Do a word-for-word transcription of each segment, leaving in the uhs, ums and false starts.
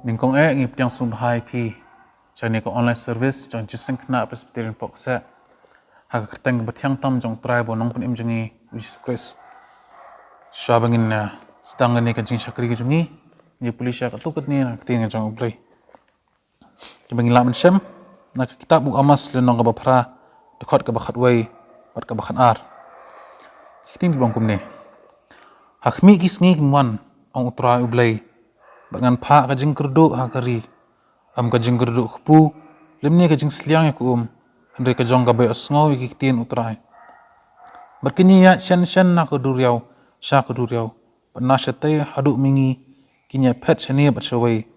Nyngkong eh ngi pdiang sngewbha ïa phi sha kane ka online service jong Jingïaseng Khynnah Presbyterian Pohkseh, ha ka kyrteng kaba thiang tam jong U Trai bad U Nongpynim jong ngi, U Jisu Khrist. Shuwa ba ngin, eh, sdang kane ka jingshakri ka jong ngi, ngin pule sha katto katne na ka Ktien ka jong U Blei. Kiba ngi lah ban shem na ka kitab u Amos lynnong kaba phra, dkhot kaba khatwei bad kaba khatar. Ki ktien ki ong kumne: Ha khmih ki sngi kin wan, ong U Trai U Blei, bad ngan phah ka jingkyrduh ha ka ri, ym ka jingkyrduh kpu, lymne ka jingsliang ïa ka um, hynrei ka jong kaba ïohsngew ïa ki ktien U Trai. Bad kin ïaid shen shen na ka duriaw sha ka duriaw, bad na shatei haduh mihngi, kin ïaphet shane bad shawei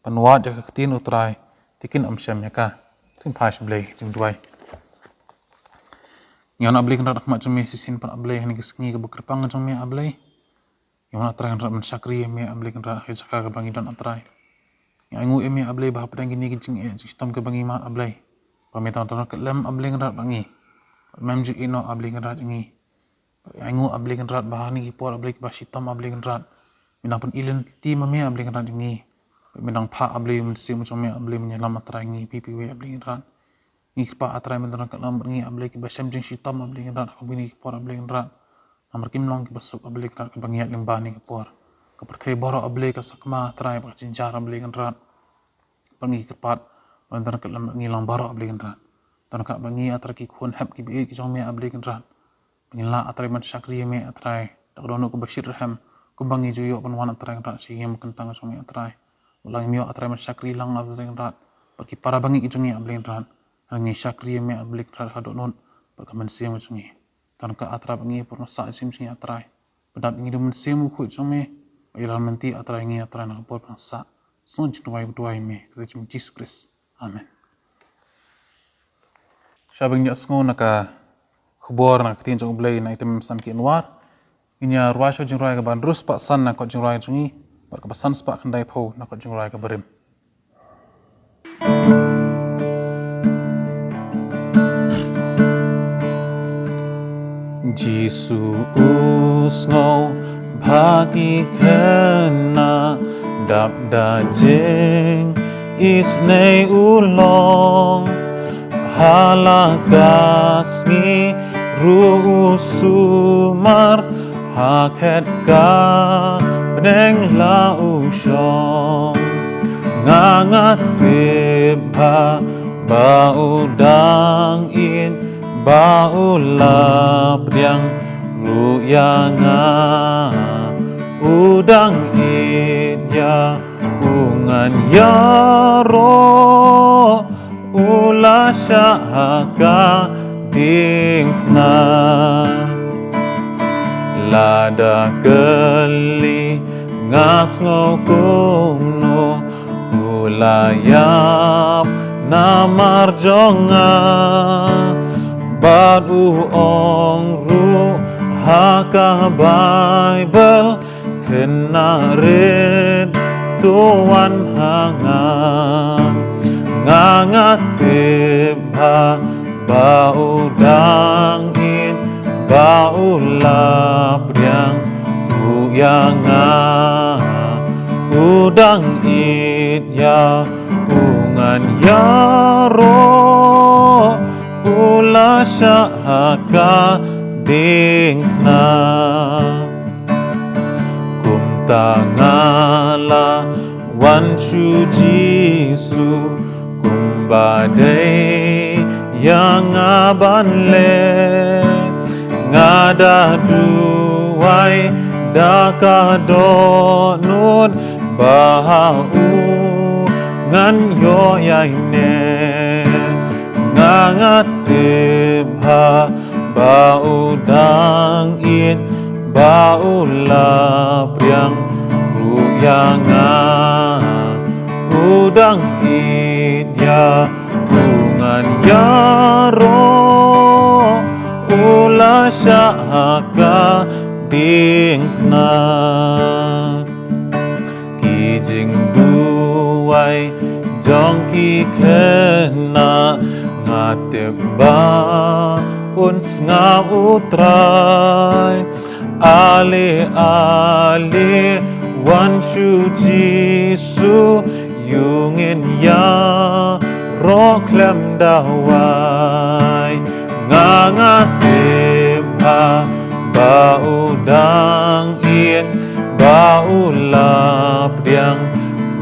ban wad ïa ka ktien U Trai, te kin ym shem ïa ka. Sngewbha sha U Blei, jingduwai. Ngi wan, A Blei Kynrad, ha khmat jong me shisien pat, A Blei, ha kane ka sngi kaba kyrpang jong me, A Blei. Ngi wan, A Trai Kynrad, ban shakri ïa me, A Blei Kynrad, ha ka jaka kaba ngi don, A Trai. Ngi ainguh ïa me, A Blei, ba hapdeng kine ki jingeh jingshitom kiba ngi mad, A Blei, ba me tang don ryngkat lem, A Blei Kynrad, bad ngi. Mem ju ïehnoh, A Blei Kynrad, ïa ngi. Bad ngi ainguh, A Blei Kynrad, ba ha kine ki por, A Blei, kiba shitom, A Blei Kynrad, me dang pyni lynti ma me, A Blei Kynrad, ïa ngi. Bad me dang phah, A Blei, U Mynsiem jong me, A Blei, ban ïalam, A Trai, ïa ngi phi phi wei, A Blei Kynrad. Ngi kyrpad, A Trai, me dang ryngkat lem bad ngi, A Blei, kiba shem jingshitom, A Blei Kynrad, ha kine ki por, A Blei Kynrad. Namar kim long kiba suk, A Blei Kynrad, kiba ngi ïaid lyngba kane ka por. Ka pyrthei baroh, A Blei, ka sakma, A Trai, bad ka jynjar, A Blei Kynrad. Bad ngi kyrpad ba me dang ryngkat lem bad ngi lang baroh, A Blei Kynrad. Dang ryngkat bad ngi, A Trai, ki khun hep kiba ïeit ki jong me, A Blei Kynrad. Ba ngin lah, A Trai, ban shakri ïa me, A Trai, da ka dohnud kaba shit rhem, kumba ngi ju ïoh ban wan, A Trai Kynrad, sha ïing ba kyntang jong me, A Trai. Wat la ngim ïoh, A Trai, ban shakri lang, A Blei Kynrad, bad ki para bangeit ki jong ngi, A Blei Kynrad, hynrei ngi shakri ïa me, A Blei Kynrad, ha ka dohnud bad ka mynsiem jong ngi. Dang ryngkat, A Trai, bad ngi, bad ngi sah jingim jong ngi, A Trai, ba dap ïa ngi da U Mynsiem Bakhuid jong me, ba ïalam lynti, A Trai, ïa ngi, A Trai, na ka bor ba ngi sah. Sngewbha jingduwai, duwai ïa me, ha ka kyrteng jong U Jisu Khrist. Amen. Shuwa ba ngin ïohsngew na ka khubor na ka Ktien jong U Blei na item San Ki Anwar, ngin ïa rwai shuwa jingrwai kaba hynriew spah san na kot jingrwai jong ngi, bad kaba san spah khyndaiphew na kot jingrwai kaba rim. Jisu u sngewbha ki khynnah, dap da jingisynei u long. Ha la ka sngi ruh u sumar, ha khet ka bneng la u shong. Nga, nga tip bha ba u dang ïeit, ba u la pdiang ruh ïa nga. U dang ïeit ïa u ngan ïaroh, u la shah ha ka diengphna. Lada kylli nga sngew kumno, u la ïap namar jong nga. Bad u ong ruh ha ka Baibl, khynnah rit, to wan ha nga. Nga, nga tip bha ba u dang ïeit, ba u la pdiang ruh ïa nga. U dang ïeit ïa u ngan ïaroh, u la shah ha ka diengphna. Kumta nga la wan sha u Jisu, kumba dei ïa nga ban leh. Nga da duwai da ka dohnud, ba ha u ngan ïoh ïaineh. Nga, nga tip bha ba u dang ïeit, ba u la pdiang ruh ïa nga. U dang ïeit ïa u ngan ïaroh, u la shah ha ka diengphna. Ki jingduwai jong ki khynnah, nga tip ba un sngap u Trai. Ale, ale, wan sha u Jisu, Ïa ngin ïaroh khlem da wai, nga nga tip ba u dang ïeit, ba u la pdiang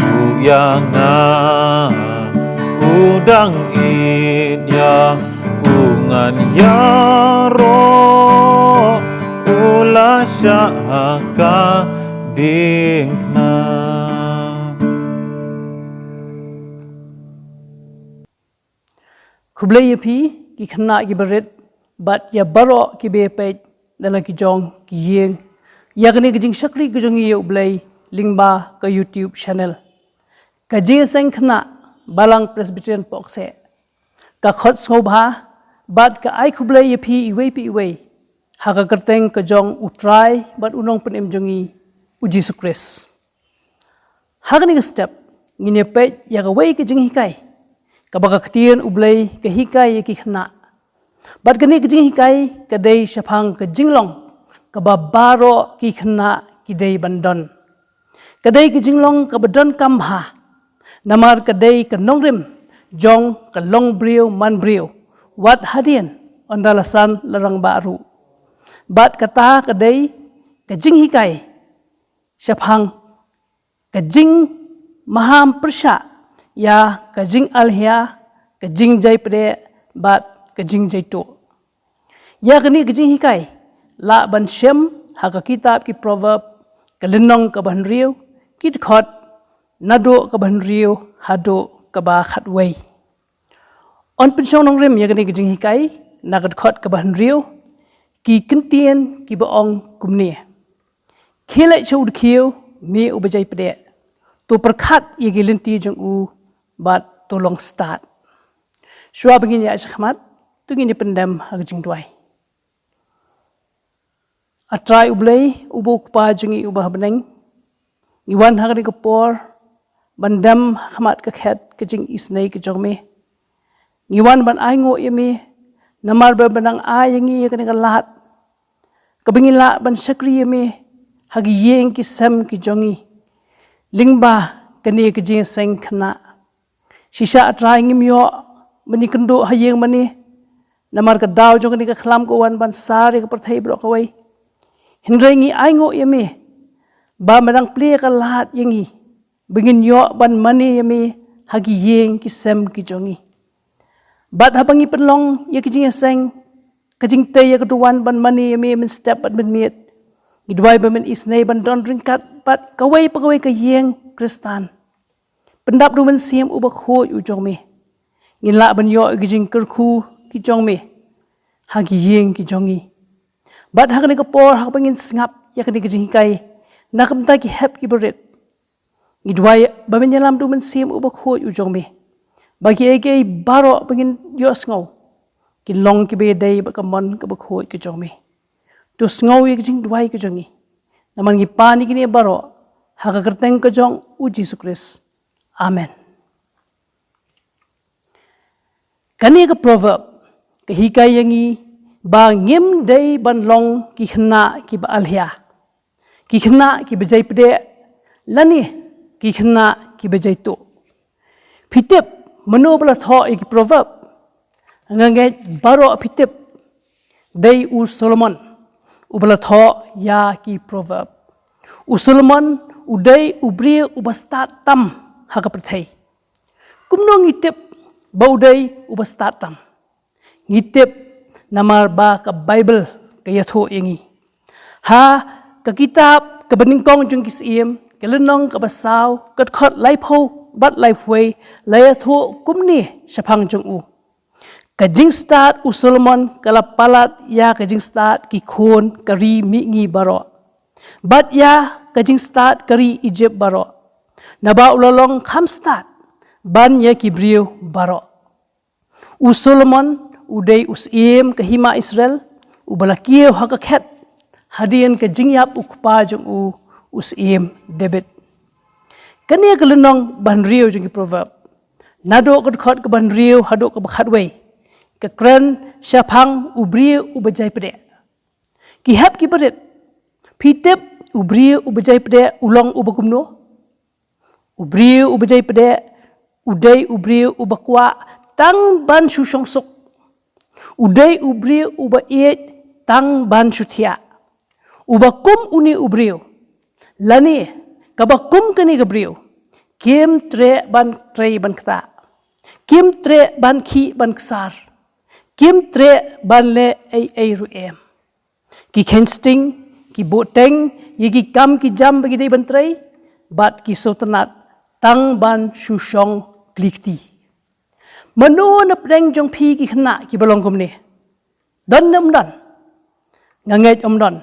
ruh ïa nga. U dang ïeit ïa u, ngan ïaroh, u la shah ha ka diengphna. Khublei ïa phi ki khynnah kiba rit bad ïa baroh kiba peit da la ki jong ki ïing ïa kane ka jingshakri ka jong ngi ïa U Blei lyngba ka YouTube channel. Ka Jingïaseng Khynnah Balang Presbyterian Pohkseh ka khot sngewbha bad ka ai khublei ïa phi iwei pa iwei ha ka kyrteng ka jong U Trai bad U Nongpynim jong ngi, U Jisu Khrist. Ha kane ka step ngin ïa peit ïa kawei ka jinghikai kaba ka Ktien U Blei ka hikai ïa ki khynnah. Bad kane ka jinghikai ka dei shaphang ka jinglong kaba baroh ki khynnah ki dei ban don. Ka dei ka jinglong kaba donkam bha, namar ka dei ka nongrim jong ka longbriew manbriew wat hadien ynda la san la rangbah ruh. Bad kata ka dei ka jinghikai shaphang ka jingmaham pyrshah ïa ka jingalhia, ka jingjai pdeh bad ka jingjai tuh. Ïa kane ka jinghikai lah ban shem ha ka kitab ki Proverb, ka lynnong kaba hynriew, ki dkhot naduh kaba hynriew haduh kaba khatwei. Yn pynshong nongrim ïa kane ka jinghikai na ka dkhot kaba hynriew, ki kyntien kiba ong kumne: Khie leit sha u dkhiew, me uba jai pdeh, to pyrkhat ïa ki lynti jong u bad to long stad. Shuwa ba ngin ïaid shakhmat, to ngin ïa pyndem ha ka jingduwai. A Trai U Blei, uba U Kpa jong ngi uba ha bneng, ngi wan ha kane ka por ban dem ha khmat ka khet ka jingisynei ka jong me. Ngi wan ban ainguh ïa me namar ba me dang ai ïa ngi ïa kane ka lad kaba ngin lah ban shakri ïa me ha ki ïing ki sem ki jong ngi lyngba kane ka jingïaseng khynnah. Shisha A Trai ngim ïoh ban ïakynduh ha ïing mane namar ka daw jong kane ka khlam ka wan ban sar ïa ka pyrthei baroh kawei. Hynrei ngi ainguh ïa me ba me dang plie ka lad ïa ngi ba ngin ïoh ban mane ïa me ha ki ïing ki sem ki jong ngi. Bad haba ngi pynlong ïa ka jingïaseng, ka jingtei ïa ka duwan ban mane ïa me mynstep bad mynmiet, ngi duwai ba men isynei ban don ryngkat bad kawei pa kawei ka ïing Khristan. Pyndap da U Mynsiem Uba Khuid u jong me, ngin lah ban ïoh ïa ki jingkyrkhu ki jong me ha ki ïing ki jong ngi. Bad ha kane ka por, haba ngin sngap ïa kane ka jinghikai na ka bynta ki hep kiba rit, ngi duwai ba men ïalam da U Mynsiem Uba Khuid u jong me ba kiei kiei baroh ba ngin ïohsngew kin long kiba ïadei bad ka mon kaba khuid ka jong me. To sngew ïa ka jingduwai ka jong ngi, namar ngi pan ïa kine baroh ha ka kyrteng ka jong U Jisu Khrist. Amen. Kane ka proverb ka hikai ïa ngi ba ngim dei ban long ki khynnah kiba alhia, ki khynnah kiba jai pdeh, lane ki khynnah kiba jai tuh. Phi tip mano ba la thoh ïa ki proverb? Nga ngeit baroh phi tip, dei u Solomon uba la thoh ïa ki proverb. U Solomon u dei u briew uba stad tam ha ka pyrthei. Kumno ngi tip ba u dei uba stad tam? Ngi tip namar ba ka Baibl ka ïathuh ïa ngi. Ha ka kitab kaba nyngkong jong ki Syiem, ka lynnong kaba saw, ka dkhot laiphew bad laiphew wei, la ïathuh kumne shaphang jong u: Ka jingstad u Solomon ka la palat ïa ka jingstad ki khun ka ri mihngi baroh, bad ïa ka jingstad ka ri Ijipt baroh, naba u la long kham stad ban ïa ki briew baroh. U Solomon u dei u syiem ka hima Israel uba la kiew ha ka khet hadien ka jingïap u kpa jong u, u Syiem David. Kane ka lynnong ba hynriew jong ki Proverb, naduh ka dkhot kaba hynriew haduh kaba khatwei, ka kren shaphang u briew uba jai pdeh. Ki hep kiba rit, phi tip u briew uba jai pdeh u long uba kumno? U briew uba jai pdeh u dei u briew uba kwah tang ban shu shong suk. U dei u briew uba ïeit tang ban shu thiah. Uba kum une u briew, lane kaba kum kane ka briew, kim treh ban trei ban ktah, kim treh ban khih ban ksar, kim treh ban leh ei ei ruh em. Ki kheiñ sting, ki buhteng ïa ki kam ki jam ba ki dei ban trei, bad ki sngewtynnat tang ban shu shong kli kti. Mano na pdeng jong phi ki khynnah kiba long kumne? Don ne ym don? Nga ngeit ym don.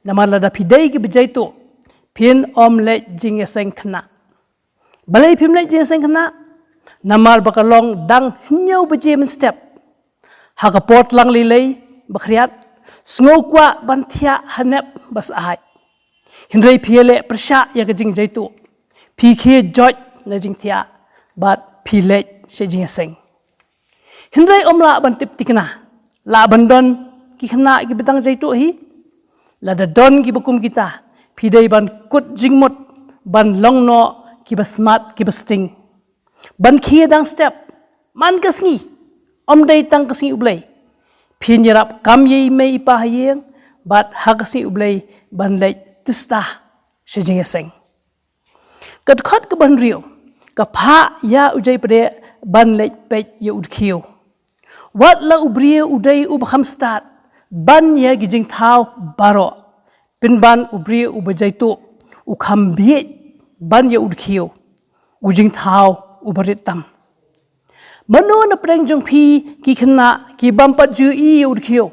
Namar lada phi dei kiba jaituh, phin ym leit jingïaseng khynnah. Balei phim leit jingïaseng khynnah? Namar ba ka long dang hynñiew baje mynstep. Ha ka por tlang lei lei ba khriat, sngew kwah ban thiah hanep ba syaid. Hynrei phi ïaleh pyrshah ïa ka jingjaituh. Phi khie joit na jingthiah bad phi leit sha jingïaseng. Hynrei ym lah ban tip thikna, lah ban don ki khynnah kiba dang jaituh hi. Lada don kiba kum kita, phi dei ban kut jingmut ban long noh kiba smat kiba sting. Ban khie dang step man ka sngi, ym dei tang ka sngi U Blei. Phin ïarap kam ïa i mei i pa ha ïing, bad ha ka sngi U Blei ban leit tista sha jingïaseng. Ka dkhot kaba hynriew, ka phah ïa u jai pdeh ban leit peit ïa u dkhiew. Wat la u briew u dei uba kham stad ban ïa ki jingthaw baroh, pynban u briew uba jaituh u kham bieit ban ïa u dkhiew, u jingthaw uba rit tam. Mano na pdeng jong phi ki khynnah ki bym pat ju ïohi ïa u dkhiew?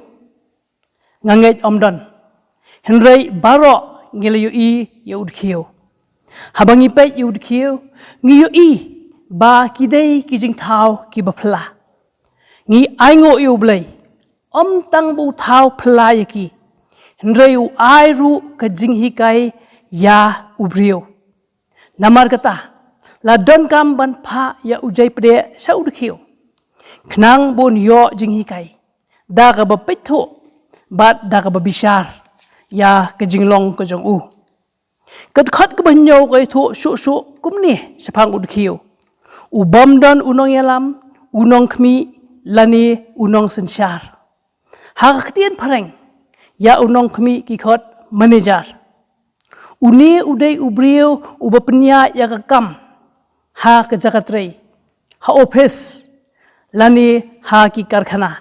Nga ngeit ym don. Hynrei baroh ngi la ïohi ïa u dkhiew. Haba ngi peit ïa u dkhiew, ngi ïohi ba ki dei ki jingthaw kiba phylla. Ngi ainguh ïa U Blei, ym tang ba u thaw phylla ïa ki, hynrei u ai ruh ka jinghikai ïa u briew. Namar kata, la donkam ban phah ïa u jai pdeh sha u dkhiew, khnang ba un ïoh jinghikai da kaba peit thuh bad da kaba bishar ïa ka jinglong ka jong u. Ka dkhot kaba hynñiew ka ïathuh shuh shuh kumne shaphang u dkhiew: U bym don u nongïalam, u nongkhmih, lane u nongsynshar. Ha ka ktien phareng ïa u nongkhmih ki khot manager. Une u dei u briew uba pynïaid ïa ka kam ha ka jaka trei, ha ophis, lane ha ki karkhana.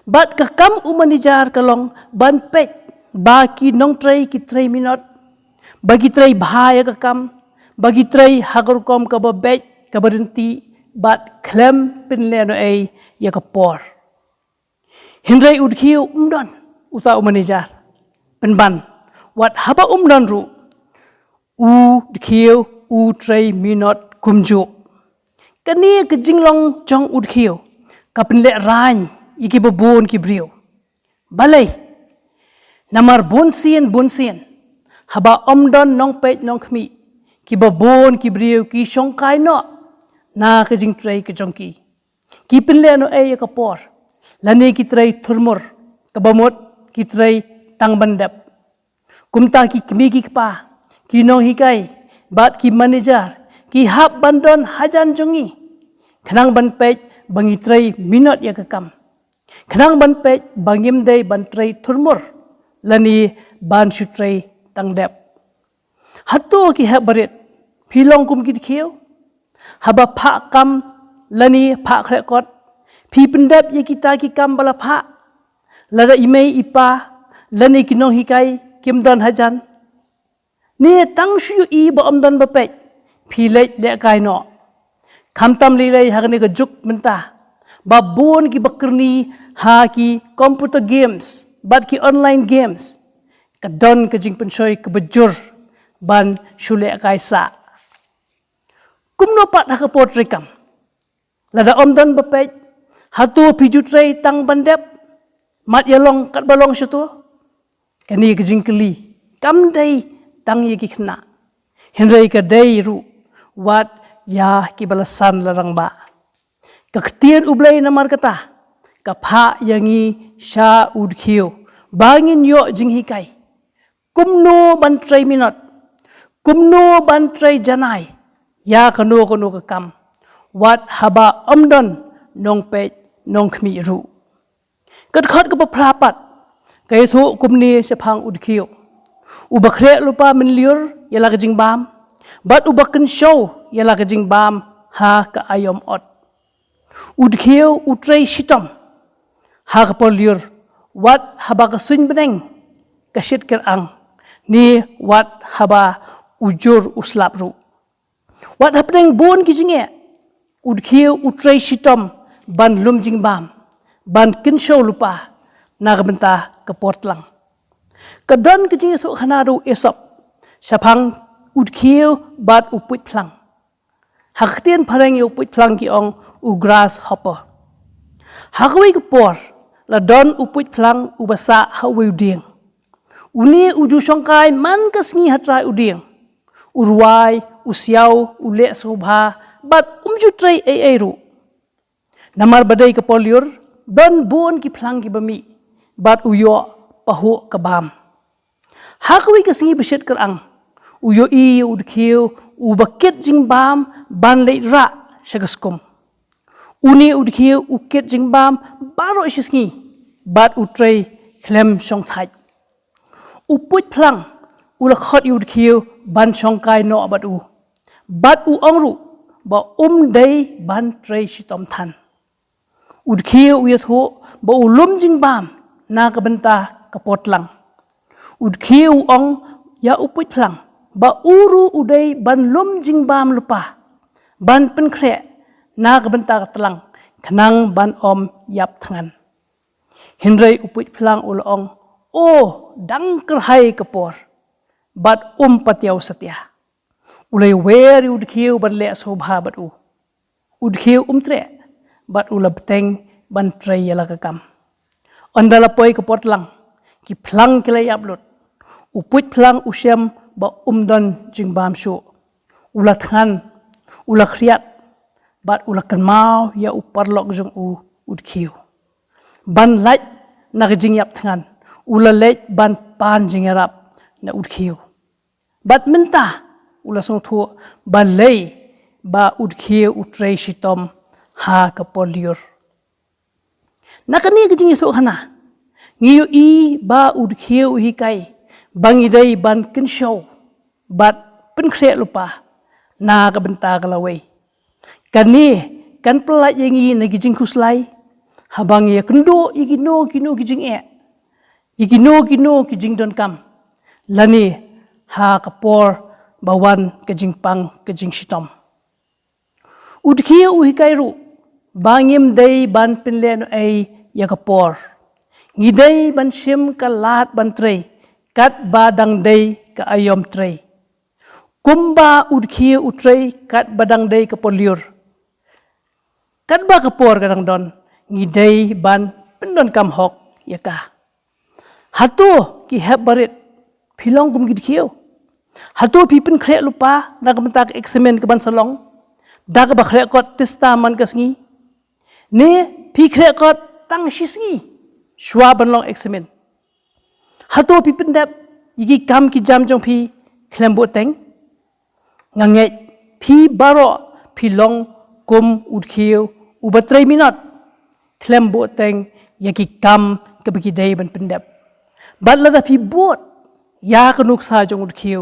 Bad ka kam u manager ka long ban peit ba ki nongtrei ki trei minot, ba ki trei bha ïa ka kam, ba ki trei ha ka rukom kaba beit kaba ryntih, bad khlem pynlehnohei ïa ka por. Hynrei u dkhiew um don uta u manager. Pynban, wat haba um don ruh, u dkhiew u trei minot kumjuh. Kane ka jinglong jong u dkhiew ka pynlehraiñ ïa kiba bun ki briew. Balei? Namar bunsien bunsien, haba um don nongpeit nongkhmih, kiba bun ki briew ki shongkai noh na ka jingtrei ka jong ki. Ki pynlehnohei ïa ka por, lane ki trei thurmur, kaba mut ki trei tang ban dep. Kumta ki kmie ki kpa, ki nonghikai, bad ki manager ki hap ban don hajan jong ngi, khnang ban peit ba ngi trei minot ïa ka kam, khnang ban peit ba ngim dei ban trei thurmur, lane ban shu trei tang dep. Hato ki hep barit, phi long kum ki dkhiew? Haba phah kam lane phah khreh kot, phi pyndep ïa kita ki kam ba la phah, lada i mei i pa lane ki nonghikai kim don hajan? Ne tang shu ïohi ba um don ba peit, phi leit lehkai noh? Khamtam lei lei ha kane ka juk mynta ba bun kiba kyrni ha ki computer games bad ki online games, ka don ka jingpynshoi kaba jur ban shu lehkai sah. Kumno pat ha ka por treikam? Lada um don ba peit, hato phi ju trei tang ban dep? Mat ïa long katba long shato? Kane ka jingkylli kam dei tang ïa ki khynnah, hynrei ka dei ruh wat ïa kiba la san la rangbah. Ka ktien U Blei namar kata ka phah ïa ngi sha u dkhiew ba ngin ïoh jinghikai kumno ban trei minot, kumno ban trei janai, ïa kano kano ka kam, wat haba ym don nongpeit nongkhmih ruh. Ka dkhot kaba phra pat ka ïathuh kumne shaphang u dkhiew: Uba khreh lypa mynlyiur ïa la ka jingbam, bad uba kynshew ïa la ka jingbam ha ka aïom ot. U dkhiew u trei shitom ha ka por lyiur, wat haba ka suiñ bneng ka shit kyrang, ne wat haba u jur u slap ruh. Wat hapdeng bun ki jingeh, u dkhiew u trei shitom ban lum jingbam, ban kynshew lypa na ka bynta ka por tlang. Ka don ka jingïathuhkhana da u Esop shaphang u dkhiew bad u puitphlang. Ha ka ktien phareng ïa u puitphlang ki ong u grasshopper. Ha kawei ka por la don u puitphlang uba sah ha uwei u dieng. Une u ju shongkai man ka sngi ha trai u dieng. U rwai, u siaw, u leh sngewbha, bad um ju trei ei ei ruh. Namar ba dei ka por lyiur, don bun ki phlang kiba mih, bad u ïoh pahuh ka bam. Ha kawei ka sngi ba shit kyrang, u ïohi ïa u dkhiew uba kit jingbam ban leit rah sha ka skum. Une u dkhiew u kit jingbam baroh shi sngi, bad u trei khlem shongthait. U puitphlang u la khot ïa u dkhiew ban shongkai noh bad u, bad u ong ruh ba um dei ban trei shitom than. U dkhiew u ïathuh ba u lum jingbam na ka bynta ka por tlang. U dkhiew u ong ïa u puitphlang ba u ruh u dei ban lum jingbam lypa, ban pynkhreh na ka bynta ka tlang, khnang ban ym ïap thngan. Hynrei u puitphlang u la ong, "O, dang kyrhai ka por, bad um patiaw satia." U la ïawer ïa u dkhiew ban leh sngewbha bad u. U dkhiew um treh, bad u la bteng ban trei ïa la ka kam. Ynda la poi ka por tlang, ki phlang ki la ïap lut. U puitphlang u shem ba um don jingbam shuh. U la thngan, u la khriat, bad u la kynmaw ïa u paralok jong u, u dkhiew. Ban lait na ka jingïap thngan, u la leit ban pan jingïarap na u dkhiew. Bad mynta u la sngewthuh balei ba u dkhiew u trei shitom ha ka por lyiur. Na kane ka jingïathuhkhana, ngi ïohi ba u dkhiew u hikai ba ngi dei ban kynshew bad pynkhreh lypa na ka bynta ka lawei. Kane kan pyllait ïa ngi na ki jingkhuslai haba ngi ïakynduh ïa kino kino ki jingeh, ïa kino kino ki jingdonkam, lane ha ka por ba wan ka jingpang ka jingshitom. U dkhiew u hikai ruh ba ngim dei ban pynlehnohei ïa ka por. Ngi dei ban shim ka lad ban trei katba dang dei ka aïom trei. Kumba u dkhiew u trei katba dang dei ka por lyiur, katba ka por ka dang don, ngi dei ban pyndonkam hok ïa ka. Hato ki hep barit phi long kum ki dkhiew? Hato phi pynkhreh lypa na ka bynta ka eksamin kaban sa long da kaba khreh kot tista man ka sngi? Ne phi khreh kot tang shi sngi shuwa ban long eksamin? Hato phi pyndep ïa ki kam ki jam jong phi khlem buhteng? Nga ngeit phi baroh phi long kum u dkhiew uba trei minot khlem buhteng ïa ki kam kaba ki dei ban pyndep. Bad lada phi bud ïa ka nuksa jong u dkhiew,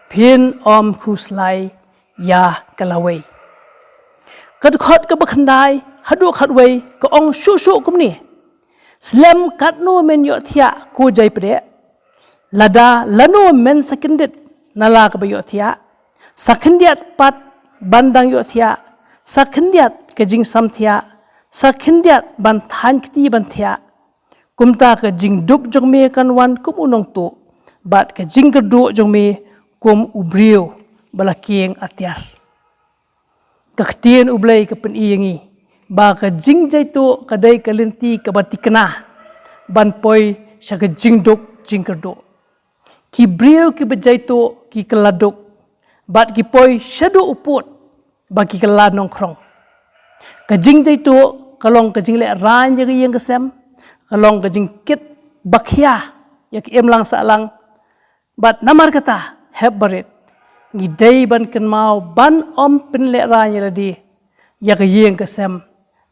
phin ym khuslai ïa ka lawei. Ka dkhot kaba khyndai haduh khatwei ka ong shuh shuh kumne: Slem katno men ïohthiah, ko jait pdeng. Lada lano men sa kyndit na la kaba ïohthiah, sa khyndiat pat ban dang ïohthiah, sa khyndiat ka jingsamthiah, sa khyndiat ban thaiñ kti ban thiah. Kumta ka jingduk jong me kan wan kum u nongtuh, bad ka jingkyrduh jong me kum u briew ba la kieng atiar. Ka ktien U Blei ka pyni ïa ngi ba ka jingjaituh ka dei ka lynti kaba tikna ban poi sha ka jingduk jingkyrduh. Ki briew kiba jaituh ki kylla duk, bad ki poi shaduh u pud ba ki kylla nongkhrong. Ka jingjaituh ka long ka jinglehrain ïa ka ïing ka sem, ka long ka jingkit bakhia ïa ka imlang sahlang, bad namar kata hep barit Ngi dei ban kynmaw ban ym pynlehrain ïa lade, ïa ka ïing ka sem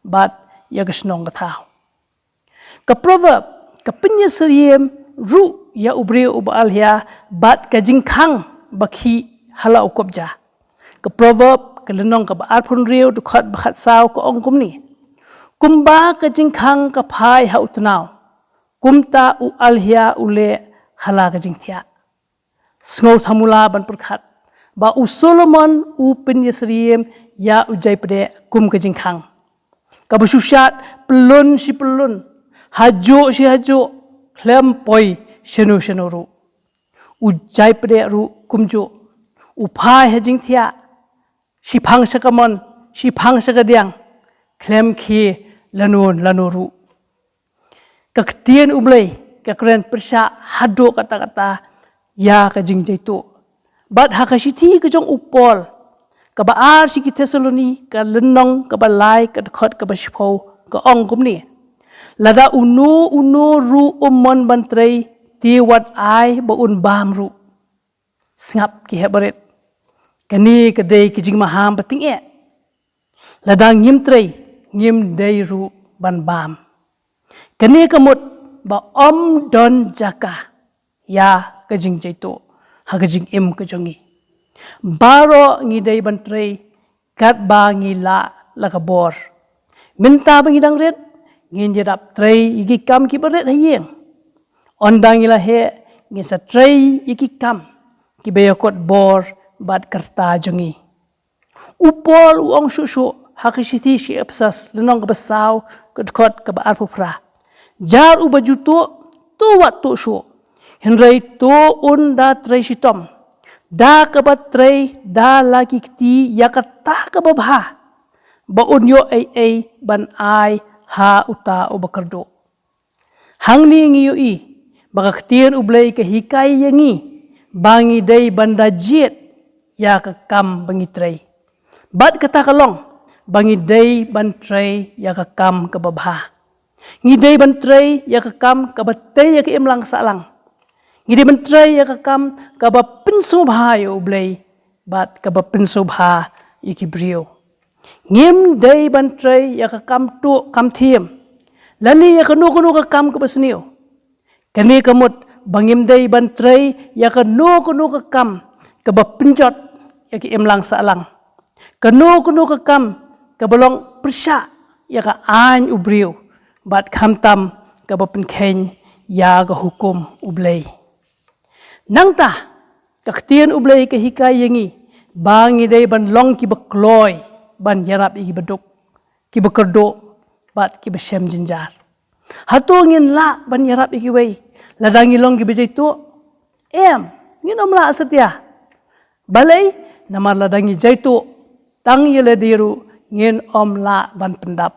bad ïa ka shnong ka thaw. Ka Proverb ka pynïasyriem ruh ïa u briew uba alhia bad ka jingkhang ba khih ha la u kop ja. Ka Proverb ka lynnong kaba arphew hynriew, dkhot ba khatsaw ka ong kumne: Kumba ka jingkhang ka phai ha u tnaw, kumta u alhia u leh ha la ka jingthiah. Sngewthuh mo la ban pyrkhat ba u Solomon u pynïasyriem ïa u jaipdeh kum ka jingkhang kaba shu shad pyllun shi pyllun, hajuh shi hajuh, khlem poi shano shano ruh. U jaipdeh ruh kumjuh, u phai ha jingthiah, shiphang sha kamon, shiphang sha kadiang, khlem khie lano lano ruh. Ka ktien U Blei ka kren pyrshah haduh katta katta ïa ka jingjaituh. Bad ha ka shithi ka jong u Paul kaba ar sha ki Thessaloni, ka lynnong kaba lai, ka dkhot kaba shiphew, ka ong kumne: Lada uno uno ruh u mon ban trei, te wat ai ba un bam ruh. Sngap ki hep barit. Kane ka dei ka jingmaham ba tyngeh. Lada ngim trei, ngim dei ruh ban bam. Kane ka mut ba ym don jaka ïa ka jingjaituh ha ka jingim ka jong ngi. Baroh ngi dei ban trei katba ngi lah la ka bor. Mynta ba ngi dang rit, ngin ïadap trei ïa ki kam kiba rit ha ïing. Ynda ngi la heh, ngin sa trei ïa ki kam kiba ïakut bor bad ka rta jong ngi. U Paul u ong shuh shuh ha ka shithi sha Ephesus, lynnong kaba saw, ka dkhot kaba arphew phra: Jar uba ju tuh, to wat tuh shuh, hynrei to un da trei shitom, da kaba trei da la ki kti ïa kata kaba bha, ba un ïoh ei ei ban ai ha uta uba kyrduh. Hangne ngi ïohi ba ka ktien U Blei ka hikai ïa ngi ba ngi dei ban da jied ïa ka kam ba ngi trei. Bad kata ka long ba ngi dei ban trei ïa ka kam kaba bha. Ngi dei ban trei ïa ka kam kaba tei ïa ka imlang sahlang. Ngi dei ban trei ïa ka kam kaba pynsngewbha ïa U Blei bad kaba pynsngewbha ïa ki briew. Ngim dei ban trei ïa ka kam tuh kam thiem, lane ïa kano kano ka kam kaba sniew. Kane ka mut ba ngim dei ban trei ïa kano kano ka kam kaba pynjot ïa ka imlang sahlang, kano kano ka kam kaba long pyrshah ïa ka aiñ u briew, bad khamtam kaba pynkheiñ ïa ka hukum U Blei. Nangta ka ktien U Blei ka hikai ïa ngi ba ngi dei ban long kiba kloi ban ïarap ïa kiba duk, kiba kyrduh bad kiba shem jynjar. Hato ngin lah ban ïarap ïa kiwei lada ngi long kiba jaituh? Em, ngin ym lah satia. Balei? Namar lada ngi jaituh tang ïa lade ruh, ngin ym lah ban pyndap.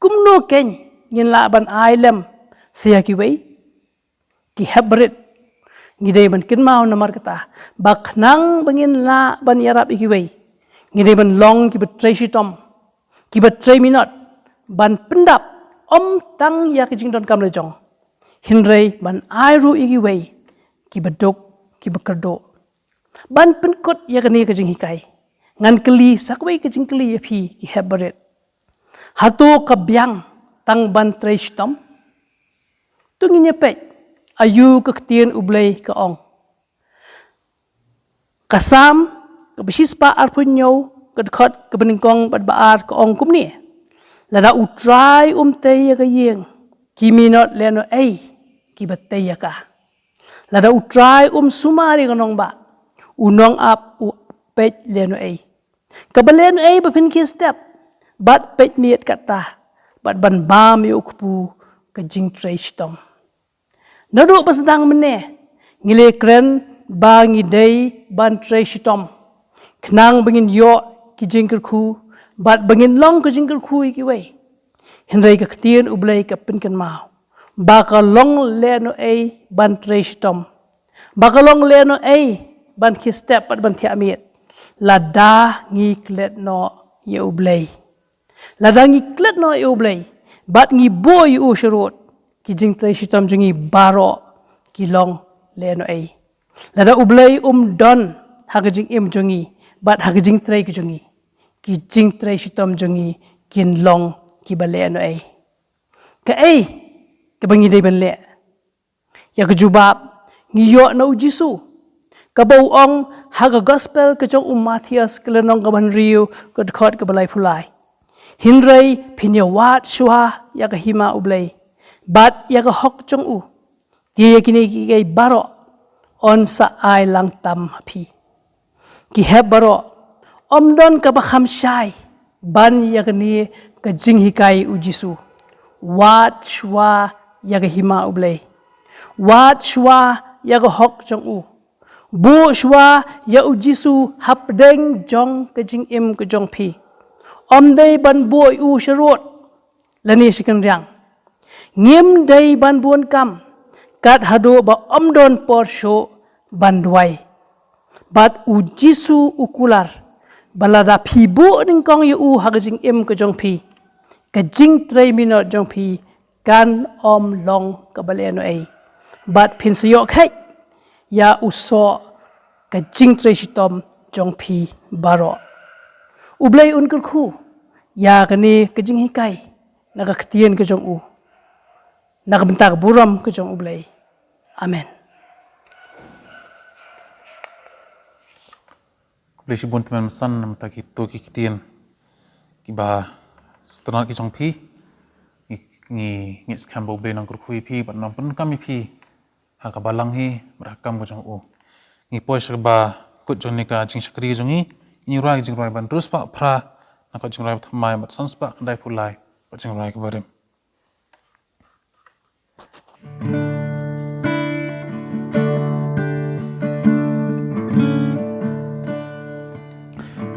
Kumno kein ngin lah ban ai lem sa ïa kiwei? Ki hep barit, ngi dei ban kynmaw namar kata ba khnang ba ngin lah ban ïarap ïa kiwei, ngi dei ban long kiba trei shitom, kiba trei minot ban pyndap ym tang ïa ka jingdonkam la jong, hynrei ban ai ruh ïa kiwei kiba duk, kiba kyrduh. Ban pynkut ïa kane ka jinghikai, ngan kylli sa kawei ka jingkylli ïa phi ki hep barit. Hato ka biang tang ban trei shitom? To ngin ïa peit aïu ka ktien U Blei ka ong. Ka Salm kaba shispah arphew hynñiew, ka dkhot kaba nyngkong bad ba ar, ka ong kumne: Lada U Trai um tei ïa ka ïing, ki minot lehnohei kiba tei ïa ka. Lada U Trai um sumar ïa ka nongbah, u nongap u peit lehnohei. Kaba lehnohei ba phin khie step bad peit miet katta, bad ban bam ïa u kpu ka jingtrei shitom. Naduh ba sdang mynne ngi la kren ba ngi dei ban trei shitom khnang ba ngin ïoh ki jingkyrkhu bad ba ngin long ka jingkyrkhu ïa kiwei. Hynrei ka ktien U Blei ka pynkynmaw ba ka long lehnohei ban trei shitom, ba ka long lehnohei ban khie step bad ban thiah miet, lada ngi klet noh ïa U Blei. Lada ngi klet noh ïa U Blei bad ngi buh ïa u sharud, ki jingtrei shitom jong ngi baroh ki long lehnohei. Lada U Blei um don ha ka jingim jong ngi bad ha ka jingtrei ka jong ngi. Ki jingtrei shitom jong ngi kin long kiba lehnohei. Kaei kaba ngi dei ban leh? Ïa ka jubab ngi ïoh na u Jisu, kaba u ong ha ka Gospel ka jong u Mathaios, ka lynnong kaba hynriew, ka dkhot kaba laiphew lai: Hynrei phin ïa wad shuwa ïa ka hima U Blei bad ïa ka hok jong u, te ïa kine kiei kiei baroh yn sa ai lang tam ha phi. Ki hep baroh, ym don kaba kham shai ban ïa kane ka jinghikai u Jisu: wad shuwa ïa ka hima U Blei, wad shuwa ïa ka hok jong u, buh shuwa ïa u Jisu hapdeng jong ka jingim ka jong phi. Ym dei ban buh ïa u sharud lane shi kynriang. Ngim dei ban bun kam kat haduh ba ym don por shuh ban duwai. Bad u Jisu u kular ba lada phi buh nyngkong ïa u ha ka jingim ka jong phi, ka jingtrei minot jong phi kan ym long kaba lehnohei, bad phin sa ïoh kheit ïa u soh ka jingtrei shitom jong phi baroh. U Blei un kyrkhu ïa kane ka jinghikai na ka ktien ka jong u, na ka bynta ka burom ka jong U Blei. Amen. Khublei shibun Tymmen Basan namar kito ki ktien kiba sngewtynnat ki jong phi. Ngi, ngi ngeit skhem ba U Blei un kyrkhu ïa phi bad un pyndonkam ïa phi ha ka balang hi bad ha ka kam ka jong u. Ngi poi sha kaba kut jong kane ka jingshakri jong ngi. Ngi rwai ka jingrwai ba hynriew spah phra na ka jingrwai ba thymmai bad san spah khyndai phew lai ka jingrwai kaba rim.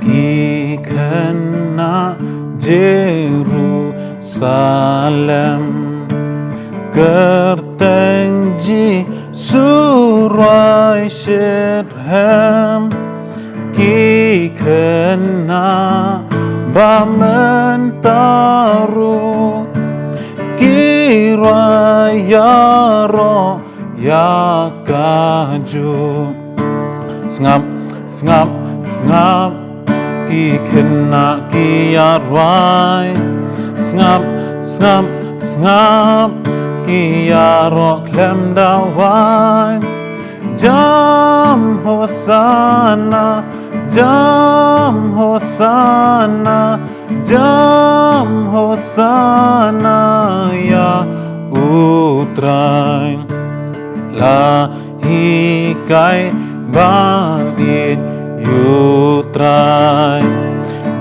Ki khynnah Jerusalem, kyrteng Jisu rwai shitrhem. Ki khynnah ba mynta ruh ki rwai ïaroh ïa kajuh. Sngap, sngap, sngap, ki khynnah ki ïa rwai. Sngap, sngap, sngap, ki ïaroh khlem da wai. Jam Hosanna, jam Hosanna, jam Hosanna ïa U Trai. La hikai ban ïeit ïa U Trai,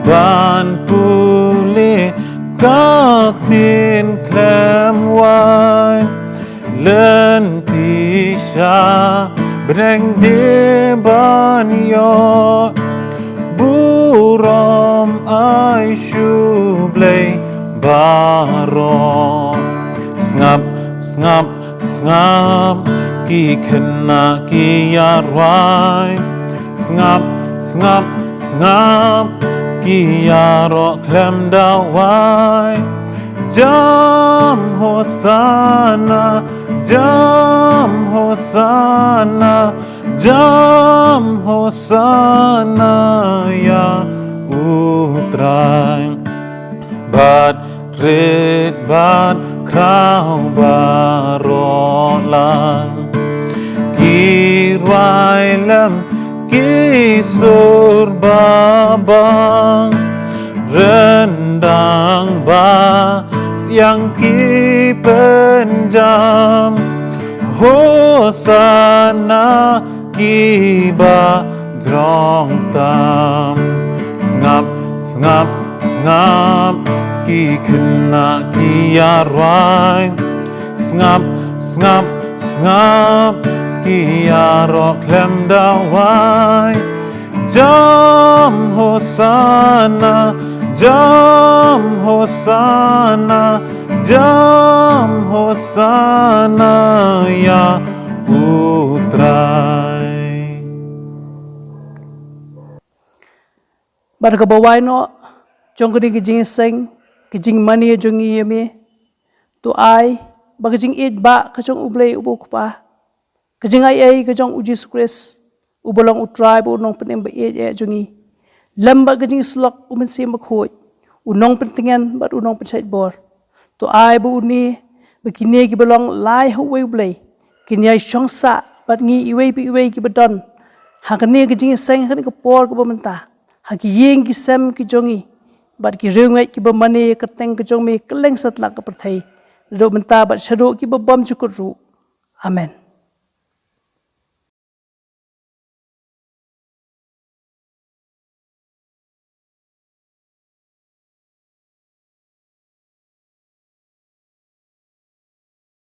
ban pule ka ktien khlem wai. Lynti sha bneng dei ban ïoh burom, ai sha U Blei baroh. Sngap, sngap, sngap, ki khynnah ki ïa rwai. Sngap, sngap, sngap, ki ïaroh khlem da wai. Jam Hosanna, jam Hosanna, jam Hosanna ïa U Trai. Bad rit bad khraw baroh lang, ki rwai lem ki sur babang, ryndang ba siang ki pynjam. Hosanna kiba jrong tam. Sngap, sngap, sngap, ki khynnah ki ïa rwai. Sngap, sngap, sngap, ki ïaroh khlem da wai. Jam Hosanna, jam Hosanna, jam Hosanna ïa U Trai. Bad kaba wai noh jong kane ka jingïaseng, ka jingmane jong ngi ïa me, to ai ba ka jingïeit ba ka jong U Blei uba U Kpa, ka jingaiei ka jong U Jisu Khrist, uba long U Trai bad U Nongpynim ba ïeit eh jong ngi, lem bad ka jingïasyllok U Mynsiem Bakhuid, U Nongpyntngen bad U Nongpynshait bor. To ai ba une, ba kine kiba long lai ha uwei U Blei kin ïai shong sah bad ngi iwei pa iwei kiba don ha kane ka jingïaseng, ha kane ka por kaba mynta, ha ki ïing ki sem ki jong ngi, bad ki riewngeit kiba mane ïa ka kyrteng ka jong me kylleng satlak ka pyrthei, naduh mynta bad shaduh kiba bymjukut ruh. Amen.